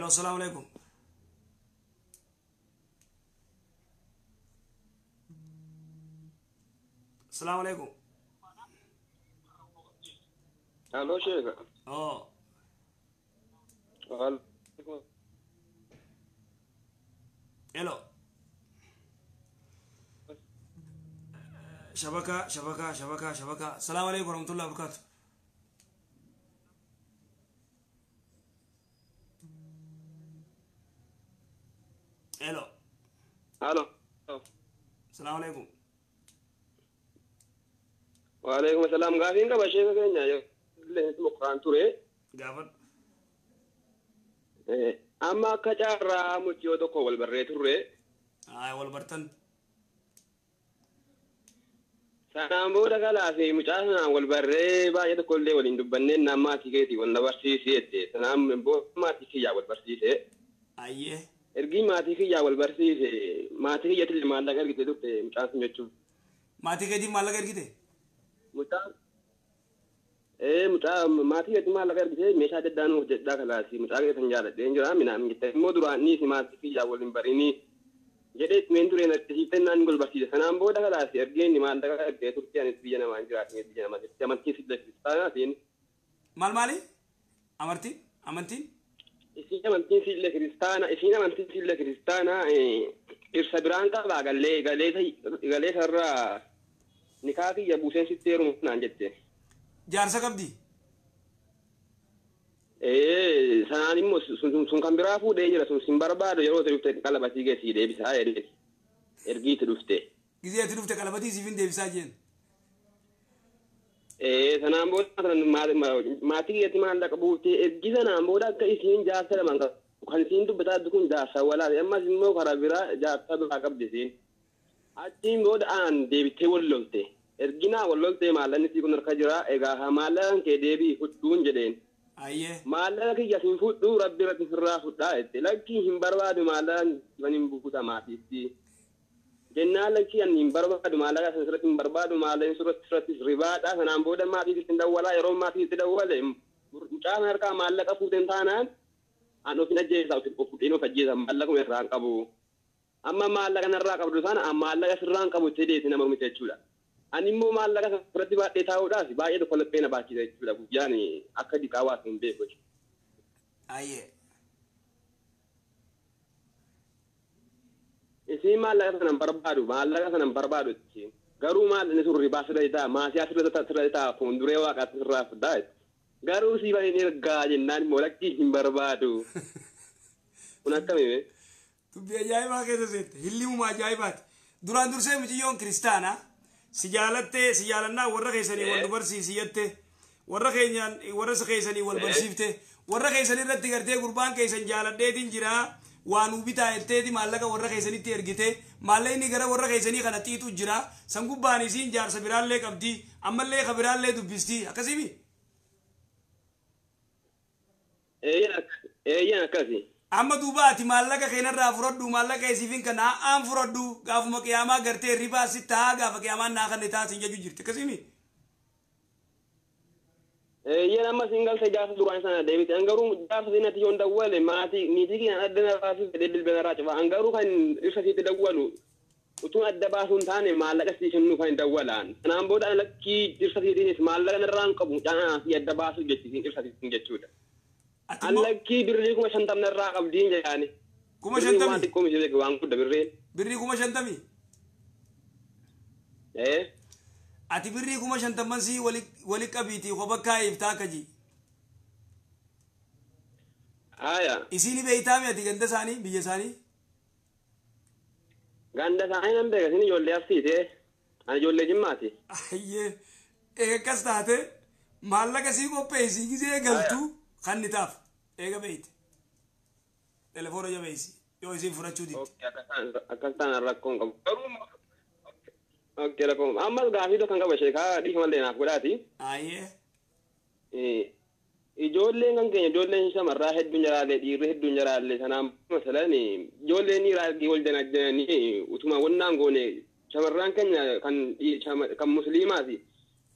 Hello, assalamu alaikum. Assalamu alaikum. Hello Sheikh. Oh. Hello. Shabaka, shabaka, shabaka, shabaka. Assalamu alaikum warahmatullahi wabarakatuh. Hello. Hello. Assalamu alaikum. Wa alaikum assalam. Gaafiin qaba sheeka keenya muqraan ture. Gaafadhu. Amma akka carraa mucayyoo tokko wal barree turre. Ay wal bartan. Sanaan booda kalaa fi mucaa sanaan wal barree baay'ee tokko illee waliin dubbanneen naan maatii keetii wal na barsiisee jette. Sanaan booda maatii kiyyaa wal barsiise. Ayyee. Ergi maatii kiyyaa wal barsiise maatii kiyyatti illee maallaqa ergite turte mucaan sun jechuudha. Maatii keetiin maallaqa ergite? Mucaan mucaa maatii keetiin maallaqa ergite meeshaa adda addaa nuuf hojjedhaa kalaasi mucaa keessan jaaladheen jira minaan jette immoo duraan niisi maatii kiyyaa wal hin barinii jedhee meen dureen argisiiftee naan wal barsiise. Sanaan booda kalaasi ergeen maallaqa ergee turte anis biyya namaa hin jiraatne biyya namaa jirti amantiin sillee kiristaanaatiin. Maal maali? Amartiin? Amantiin? Isiin amantiin sillee kiristaana isiin amantiin sillee kiristaana dhirsa biraan qabaa galee galee galee sarraa nikaa kiyya buuseen sitti heerumu naan jette. Jaarsa qabdi? Sanaan immoo sun kan biraa fuudhee jira sun sin barbaadu yeroo itti dhufte qalabatii geessii deebisaa jedhee ergii itti dhufte. Gizee itti dhufte qalabatii siif hin deebisaa jeen. Sanaan booda maatii kiyyatti maallaqa buuftee ergi sanaan booda akka isiin jaarsa lamaan kan isiin dubbataa jirtu kun jaarsa walaati ammas immoo karaa biraa jaarsa biraa qabdi isiin. Achiin booda aan deebitee wal lolte. Erginaa wal loltee maallaqni sii kun harka jira egaa maallaqan kee deebii fudhuun jedheen. Ayyee. Maallaqa kiyya siin fudhuu rabbi irratti sirraa fudhaa jette lakkii hin barbaadu maallaqan hin buuta maatiitti. Jennaan lakkii ani hin barbaadu maallaqa sana sirratti hin barbaadu maallaqni sirratti ribaadha sanaan booda maatiitti hin dawwalaa yeroo maatiitti dawwale mucaan harkaa maallaqa fuuteen taanaan an of hin ajjeesa of fudheen of ajjeesa maallaquma irraa hin qabu. Amma maallaqa narraa qabdu sana maallaqa sirraa hin qabu itti deeti nama miti jechuudha. Ani immoo maallaqa sirratti baadhee taa'uudhaaf baay'ee tokko laphee na baachisa jechuudha guyyaan akka diqaa waa hin beeku jechuudha. Ayyee. Isiin maallaqa sana hin barbaadu maallaqa sana hin barbaadu jechuudha. Garuu maallaqni sun ribaa sirra ta'a maasiyaa sirra ta'a fuulduree waaqaa sirraa fudhaa jechuudha. Garuu si baay'een ergaa jennaan immoo lakkii hin barbaadu. Kun akkamii? Dubbii ajaa'ibaa keessa seette hillimuma ajaa'ibaati. Duraan dursee mucayyoon kiristaanaa si jaalattee si jaalannaa warra keessanii wal dubarsiisi jette warra keenyaan warra keessanii wal barsiifte warra keessanii irratti gartee gurbaan keessan jaaladheetiin jira waan bitaa jetteeti maallaqa warra keessanitti ergite maallaqni gara warra keessanii kana xiixu jira san gubbaan isiin jaarsa biraallee qabdi ammallee ka biraallee dubbisti akkasimi. Eeyyaan akkasi. Amma duuba ati maallaqa keenarraa fudhadhu maallaqa isiifin kana aan fudhadhu gaafuma qiyaamaa gartee ribaa si ta'a gaafa qiyaamaan naa kan taasisan jechuu jirti akkasimi. Eeyyaan amma siin galtee jaarsa duraan sana deebite an garuu jaarsa siinatti yoon dawwale maatii niitii kiyaan adda na baasuuf fedhee bilbila irraa cufa an garuu kan dhirsa siitti dawwalu utuun adda baasuun taane maallaqa sii kennuu kan hin dawwalaan. Sanaan booda lakkii dhirsa siitiinis maallaqa narraa hin qabu mucaan fi adda baasuuf jechi dhirsa siitiin jechuudha. Allakkii birrii 50,000 narraa qabdiin jedhaani. 50,000? Waan xiqqoo miti beeku waan guddaa birriin. Birrii 50,000? Ati birrii 50,000 sii wali qabiitii kopha kaa'iif ta'a ji. Aya. Isiin beeytaami ati ganda isaanii biyya isaanii? Ganda isaanii nan beeka isin ijoollee Arsiite. Ani ijoollee Jimmaati. Ayyee. Eega akkas taate maallaqa sii qopheessii gisee galtu kan ni taaf eega beeyte. Telefoona jabeessi yoo isiin fudhachuu didde. Akkas taanaan rakkoon qabu. Garuu okay rakkoon ammas gaafii tokko kan qaba sheekaa dhiifama illee naaf godhaati. Ayyee. Ijoolleen kan keenya ijoolleen shamarraa hedduun jaraallee dhiirri hedduun jaraallee sanaan masalan ijoolleen dhiiraa ergi wal janajjananii utuma wannaan goone shamarraan keenya kan musliimaati.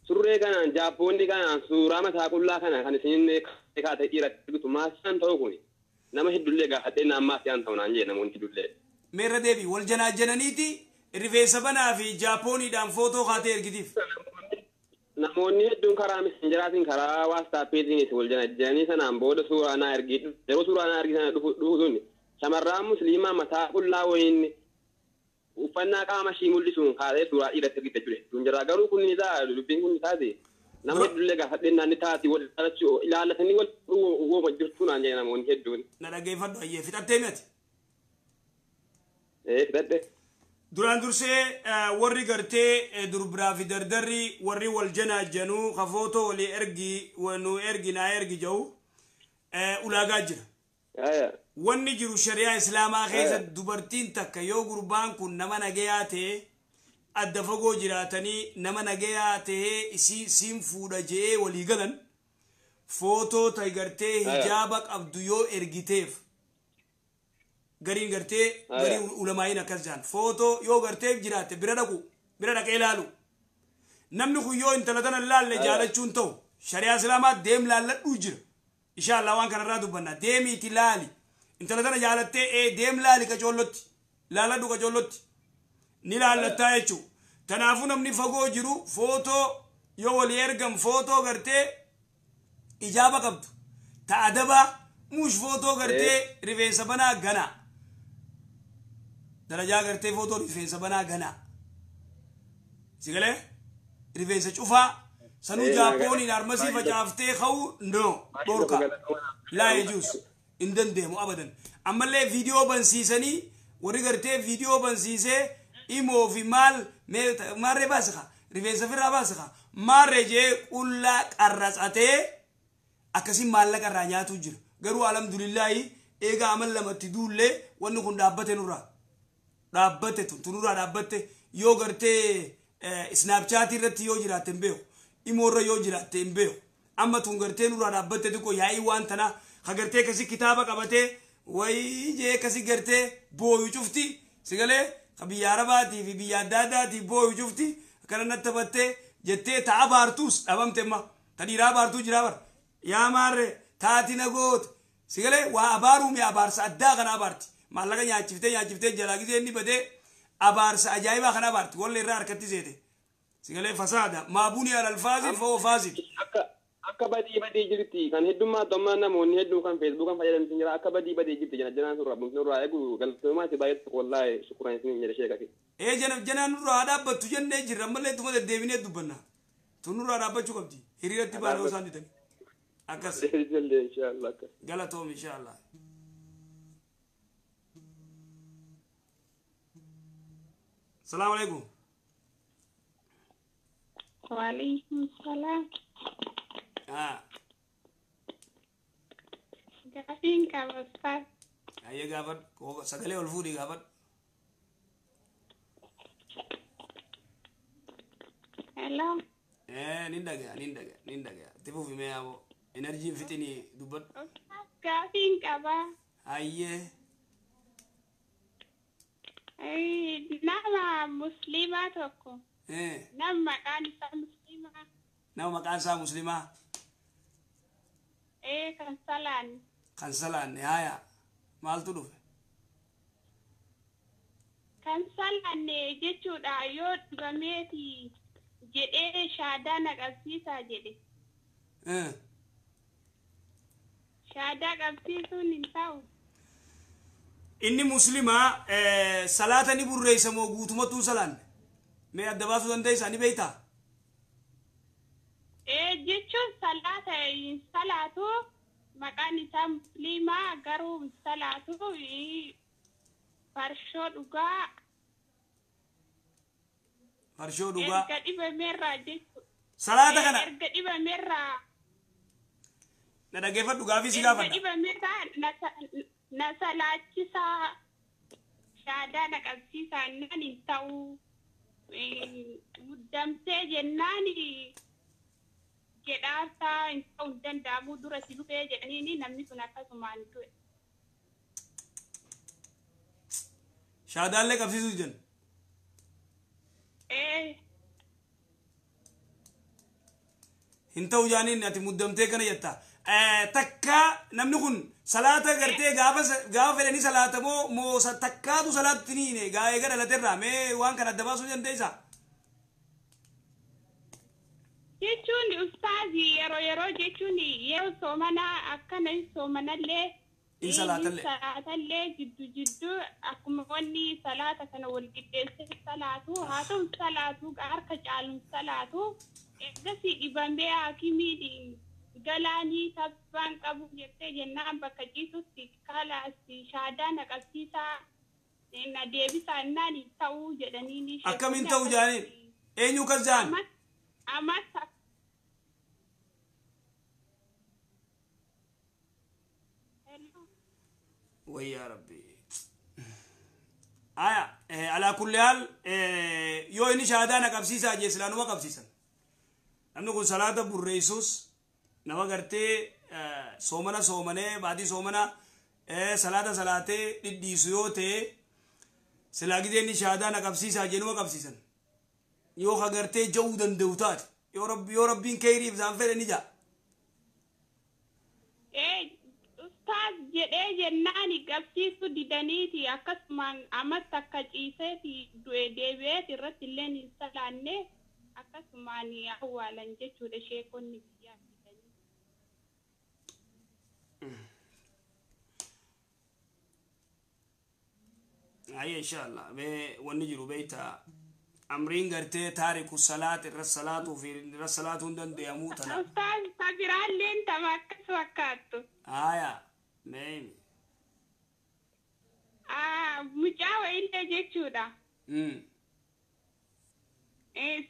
Surree kanaan jaappoonni kanaan suuraa mataa qullaa kana kan isin kaatee dhiiratti argitu maasaan ta'u kuni Nama hedduullee gaafadhee naammaa si'aan ta'u naan jee namoonni hedduullee. Meerra deebi wal janaajjananiiti rifeensa banaa fi jaapooniidhaan footoo kaatee ergitiif. Namoonni hedduun karaa messengeraatiin karaa waastaappiitiinis wal janajjananii sanaan booda suuraa naa ergi yeroo suuraa naa ergi sana dhufu sun shamarraan musliimaa mataa qullaa wayiin uffannaa qaama ishii mul'isuun kaasee suuraa dhiiratti ergite jechuudha. Hedduun jira garuu kun ni ta'a dubbiin kun ni taate nama hedduullee gaafadhee naan ni taati wal ilaallatanii wal uuma jirtu naan jedhe namoonni hedduun. Na dhaggeeffadhu ayyee fixattee miti. Ee fixadhe. Duraan dursee warri gartee durbiraa fi dardarri warri wal janaajjanuu ka footoo walii ergi nu ergi naa ergi jedhu ulaagaa jira. Wanni jiru shari'aa islaamaa keessa dubartiin takka yoo gurbaan kun nama nagayaa ta'e adda fagoo jiraatanii nama nagayaa ta'ee isii siin fuudha je'ee walii galan footoo ta'e gartee hijaaba qabdu yoo ergiteef gariin gartee garii ulamaa'iin akkas jedhan footoo yoo gartee jiraatte bira dhaqu bira dhaqee ilaalu namni kun yoo intala tana laalle jaalachuun ta'u shari'aa islaamaa deem laalladhuu jira insha Allah waan kanarraa dubbanna deemiiti laali intala tana jaalattee ee deem laali qacoollotti laaladhu qacoollotti ni laallattaa jechuu tanaafuu namni fagoo jiru footoo yoo walii ergam footoo gartee ijaaba qabdu ta adabaa muush footoo gartee rifeensa banaa ganaa darajaa gartee footoo rifeensa banaa ganaa sigalee rifeensa cufaa sanuu jaapooniin armasii facaaftee ka'u no dhorka laa yejuus hin dandeemu abadan ammallee viidiyoo bansiisanii warri gartee viidiyoo bansiisee imoo fi maal maarree baasika rifeensa firraa baasika maarree jee qullaa qarratsatee akkasiin maallaqa irraa nyaatu jira garuu alhamdulillaahi eegaa amal lamatti duullee wanni kun dhaabbate nurraa dhaabbate tunurraa dhaabbatte yoo gartee isnaapchaatii irratti yoo jiraatte hin beeku imoorra yoo jiraatte hin beeku amma tun gartee nurraa dhaabbatte xiqqoo yaa'ii waan tanaa ka gartee kasi kitaaba qabatee wayii jee kasi gartee booyu cufti sigalee ka biyya arabaatii fi biyya adda addaatii booyu cufti akkana natti taphattee jettee ta'a baartuus dhabamte amma ta dhiiraa baartuu jiraa bara yaa maarree taati na goote sigalee waa abaaruu mi abaarsa addaa kana abaarti maallaqa nyaachiftee nyaachiftee jalaa gisee inni badee abaarsa ajaa'ibaa kana abaarti walli irraa harkatti seete sigalee fasaada maabuni alal faasid fa'oo faasid. Akka badii badii jirti kan heddummaa ammaa namoonni hedduun kan feesbuukan fayyadamtan jira akka badii badii jirti jana janaan surraa bumti nurraa eegu galatomaati baay'ee tokko wallaahi shukuraan isin jedhe sheekati. Ee janaan nurraa haa dhaabbattu jennee jirra ammallee tuma deddeebinee dubbanna tun nurraa dhaabbachuu qabdi hiriiratti baanee osoo didanii. Akkas. Inshallah. Galatoom inshallah. Salaamu alaikum. Waalaikum salaam. Gaafiin qaba ustaaz. Ayyee gaafadhu sagalee ol fuudhii gaafadhu. Hello. Nin dhagaya nin dhagaya nin dhagaya itti fufi mee yaaboo enerjiin fixinii dubbadhu. Gaafiin qaba. Ayyee. Nama musliimaa tokko. Nama maqaan isaa musliimaa. Nama maqaan isaa musliimaa. Kan salaanne. Kan salaanne haaya maaltu dhufe? Kan salaanne jechuudha yoo dhibameeti jedhee shaadaa na qabsiisaa jedhe. Shaadaa qabsiisuun hin ta'u. Inni musliimaa salaata ni burreessa moo guutummattuu salaanne? Mee adda baasuu dandeessaa ni beektaa? Jechuun salaata hin salaatu maqaan isaa musliimaa garuu hin salaatu farshoo dhugaa. Farshoo dhugaa. Erga dhibameerraa jechuudha. Salaata kana. Erga dhibameerraa. Na dhaggeeffadhu gaafii si gaafadha. Erga dhibameerraa na salaachisaa shaadaa na qabsiisaa naan hin ta'u muddamtee jennaan jedhaartaa hin ta'u hin danda'amu dura si dhufee jedhaniini namni sun akkasumaan du'e. Shaadaallee qabsiisuu jenna. Hin ta'u jaaniin ati muddamtee kana jetta. Takka namni kun salaata gartee gaafa fedhanii salaata moo takkaatu salaatti ni eega dhalateerraa mee waan kana adda baasuu dandeessaa? Jechuun ustaazii yeroo jechuun yeroo soomanaa akkana soomanallee In salaatallee. Salaatallee jidduu akkuma wanni salaata kana wal qixxeessee salaatu haa ta'u salaatu harka caaluun salaatu ergasii dhibamee haakimiin galaanii tabbaan qabu jettee jennaan bakka ciisutti kaalaas shaadaa na qabsiisaa na deebisaa innaan ta'uu jedhanii ni Akkamiin ta'uu jaaniin? Eenyu kas jaan? Ammas Wayyaa Rabbi. Aya, alaa kulli haal yoo inni shaadaa na qabsiisaa jee silaanuma qabsiisan. Namni kun salaata burreessus nama gartee soomana soomanee baatii soomana salaata salaatee dhidhiisu yoo ta'e silaa gidee inni shaadaa na qabsiisaa jee numa qabsiisan. Yoo ka gartee ja'uu danda'u taate yoo Rabbiin keeyriif isaan fedhe ni ja'a. Ustaaz jedhee jennaan qabsiisuu didaniiti akkasumaan ammas akka ciiseeti du'e deebi'eeti irratti illee hin salaanne akkasumaan awwaalan jechuudha sheekonni biyyaa didanii. Ayya inshallah mee wanni jiru beektaa amriin gartee taariku salaat irra salaatuu fi irra salaatuu hin danda'amuu tana. Ustaaz tabiraalleen tama akkas fakkaattu. Aya mee. Mucaa wayiillee jechuudha.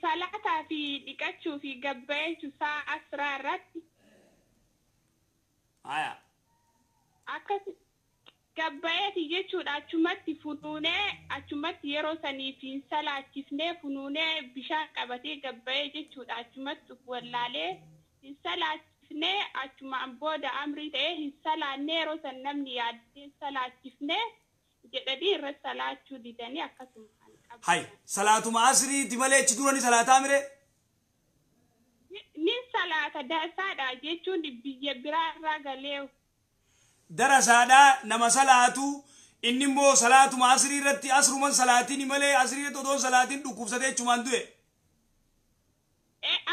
Salaataa fi dhiqachuu fi gabbaa'eechu sa'a asraa irratti. Aya. Akkas gabbaa'eeti jechuudha achumatti funuunee achumatti yeroo saniif hin salaachifnee funuunee bishaan qabatee gabbaa'ee jechuudha achumatti wallaalee hin salaachifnee achumaan booda amrii ta'ee hin salaannee yeroo san namni yaaddee salaachifnee jedhanii irra salaachuu didanii akkasumaan qabu. Hay salaatuma asriiti malee achi dura ni salaataa mire? Ni salaata daasaadha jechuun biyya biraa irraa galee. Darasaadhaa nama salaatu inni immoo salaatuma asrii irratti asruman salaatiin malee asrii irratti odoon salaatiin dhukkubsatee achumaan du'e.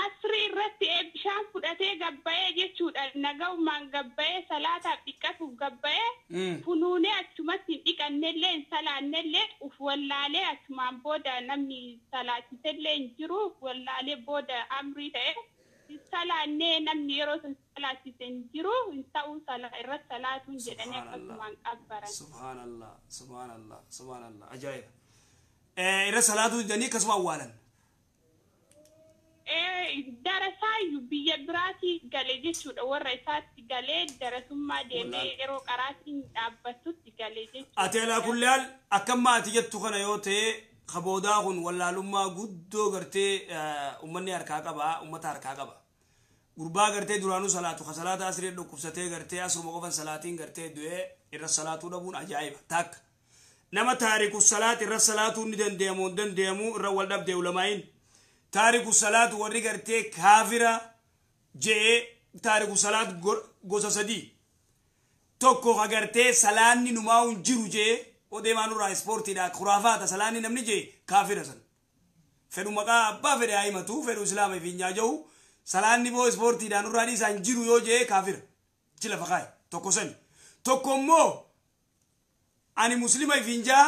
Asrii irratti bishaan fudhatee gabbaa'ee jechuudha nagaumaan gabbaa'ee salaataaf dhiqatuuf gabbaa'ee funuunee achumatti hin dhiqannellee hin salaannellee uf wallaalee achumaan booda namni salaachisellee hin jiru uf wallaalee booda amrii ta'e hin salaannee namni yeroo san salaachise hin jiru hin ta'uu irra salaatuun jedhanii akkasumaan qabbaran. Subhaanallah subhaanallah subhaanallah ajaa'iba. Irra salaatuu didanii akkasuma awwaalan. Darasaayyuu biyya biraatii galee jechuudha warra isaatti galee darasummaa deemee yeroo qaraatiin dhaabbattutti galee jechuudha. Ati alaa kulli haal akka maati jettu kana yoo ta'e kaboodaa kun wallaalummaa guddoo gartee uummanni harkaa qaba uummata harkaa qaba. Gurbaa gartee duraanuu salaatu ka salaata asrii dhukkubsatee gartee asruma qofan salaatiin gartee du'ee irra salaatuu dhabuun ajaa'iba takka. Nama taariku salaat irra salaatuu ni danda'amu hin danda'amu irra wal dhabdee ulamaa'iin. Taariku salaat warri gartee kaafira jee taariku salaat gosa sadii. Tokko ka gartee salaanni numaa hin jiru jee odeemaan irraa ispoortiidha khuraafaata salaanni namni jee kaafira san. Fedhu maqaa abbaa fedhe haa himatu fedhu islaama fi nyaaja'u salaanni boo ispoortiidhaan irraa dhiisaa hin jiru yoo jee kaafira. Achi lafa kaaye tokko sani. Tokko immoo ani muslima fi njaa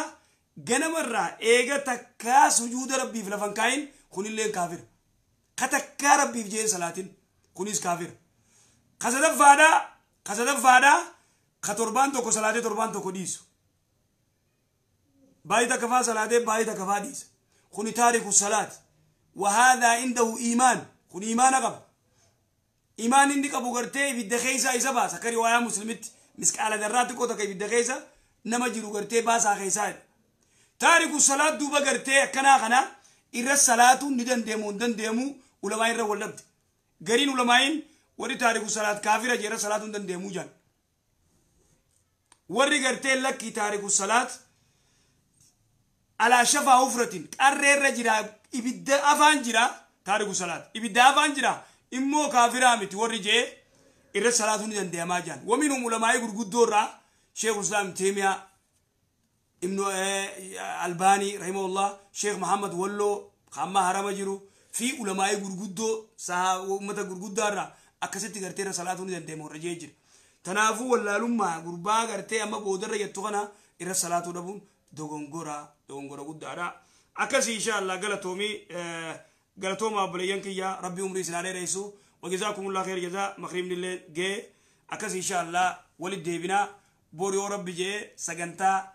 ganamarraa eega takkaa sujuuda rabbiif lafan kaayin kunilleen kaafira. Ka takkaa rabbiif jeen salaatin kunis kaafira. Ka sadaffaadhaa ka torbaan tokko salaatee torbaan tokko dhiisu. Baay'ee takka faa salaatee baay'ee takka faa dhiisa. Kuni taariku salaati. Wahaadhaa indahu iimaan. Kun iimaana qaba. Iimaan inni qabu gartee ibidda keessaa isa baasa. Akka riwaayaa muslimitti misqaala darraa xiqqoo takka ibidda keessa nama jiru gartee baasaa keessaa. Taariku salaat duuba gartee akkanaa kana irra salaatuun ni danda'amu hin danda'amu ulamaa irra wal dhabde. Gariin ulamaa'iin warri taariku salaat kaafira jee irra salaatuun danda'amu jaan. Warri gartee lakkii taariku salaat alaa shafaa hufratin qarree irra jira ibidda afaan jira taariku salaat ibidda afaan jira immoo kaafiraa miti warri jee Irra salaatuu ni dandeemaa jaan. Waminhum ulamaa'ii gurguddoo irraa Sheekh Islaam Teemiyaa, Ibnu Albaanii rahimahullah, Sheekh Muhammad Walloo hamma harama jiru fi ulamaa'ii gurguddoo uummata gurguddaa irraa akkasitti gartee irra salaatuu ni dandeema warra jee jira. Tanaafuu wallaalummaa gurbaa gartee amma boodarra jettu kana irra salaatuu dhabuun dogongora dogongora guddaadha. Akkasii insha Allah galatoomii, galatooma obboleeyyan kiyya, rabbi umrii isin haa dheeressu. Wajazaakumullah khayr jazaa. Makriibni illee gee. Akkas insha Allah walit deebinaa bor yoo rabbi jee. Sagantaa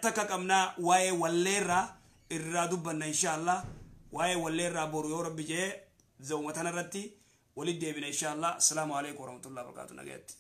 takka qabnaa, waa'ee walleerraa irraa dubbanna insha Allah. Waa'ee walleerraa boru yoo rabbi jee zawuma tanarratti walit deebina insha Allah. Assalaamu alaikum warahmatullahi wabarakatuh. Nagayatti.